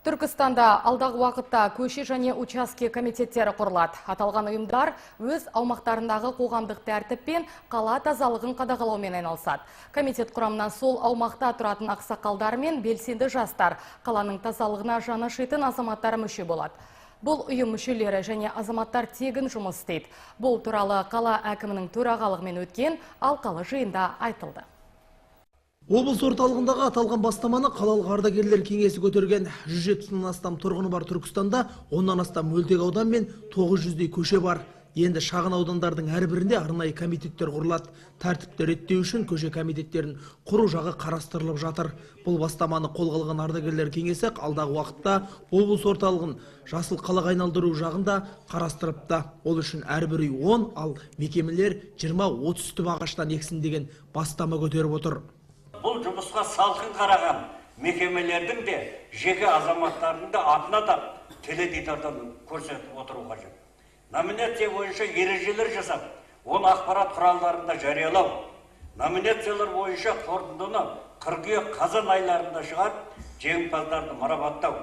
Түркістанда алдағы уақытта көше және учаске комитеттері құрылады. Аталған ұйымдар өз аумақтарындағы қоғамдық тәртіп пен қала тазалығын қадағалаумен айналысады. Комитет құрамына сол аумақта тұратын ақсақалдар мен белсенді жастар, қаланың тазалығына жаны ашитын азаматтар мүше болады. Бұл ұйым мүшелері және азаматтар тегін жұмыс істейді. Бұл туралы қала әкімінің төрағалығымен өткен алқалы жиында айтылды. Облыс орталығындағы аталған бастаманы қалалық ардагерлер кеңесі көтерген. 170-нан астам тұрғыны бар Түркістанда 10-нан астам мөлтек аудан мен 900-дей көше бар. Енді шағын аудандардың әрбірінде арнайы комитеттер құрылады. Тәртіпті реттеу үшін көше комитеттерін құру жағы қарастырылып жатыр. Бұл бастаманы қолға алған ардагерлер кеңесі алдағы уақытта облыс орталығын жасыл қалаға айналдыру жағын да қарастырыпты. Ол үшін әрбір үй 10, ал мекемелер 20-30 түп ағаштан ексін деген бастама көтеріп отыр. Бұл жұмысқа салқын қараған мекемелердің де, жеке азаматтардың да атын атап, теледидардан көрсетіп отыру қажет. Номинация бойынша ережелер жасап, оны ақпарат құралдарында жариялау. Номинациялар бойынша қорытындыны қыркүйек, қазан айларында шығарып, жеңімпаздарды марапаттау.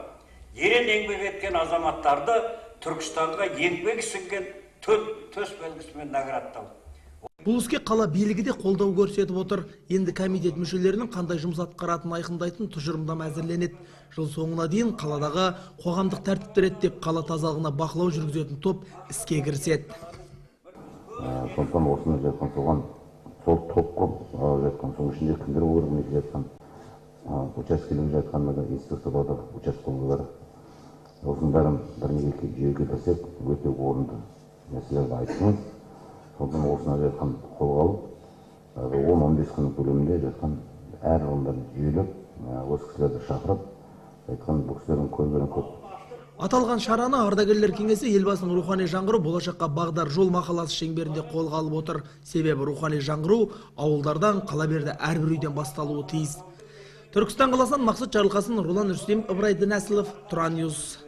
Ерен еңбек еткен азаматтарды Түркістанға еңбегі сіңген төс белгісімен наградтау. Бұл іске қала билігі де қолдау көрсетіп отыр. Енді комитет мүшелерінің қандай жұмыс атқаратынын айқындайтын тұжырымдама әзірленеді. Жыл соңына дейін қаладағы қоғамдық тәртіпті реттеп, қала тазалығына бақылау жүргізетін топ іске кіріседі. Сондықтан осыны жатқан соған сол топқа жатқан, соның ішінде кімдер болу керек жатқан, учаскелер жатқан, инспекторлар, участковыйлар, осының бәрін бірнеше жүйеге келтірсек, өте орынды мәселелерді айттыңыз. Сондықтан осыны жатқан қолға алып, 10-15 күннің көлемінде жатқан әр орындарын жүйелеп, осы кісілерді шақырып, айтқан бұл кісілердің көздерін көп. Аталған шараны ардагерлер кеңесі Елбасының рухани жаңғыру болашаққа бағдар жол мақаласы шеңберінде қолға алып отыр. Себебі рухани жаңғыру ауылдардан, қала берді әрбір үйден басталуы тиіс. Түркістан қаласынан Мақсұт Жарылқасын, Рулан Рүстемов, Ыбырай Дінәсілов, Тұран Ньюс.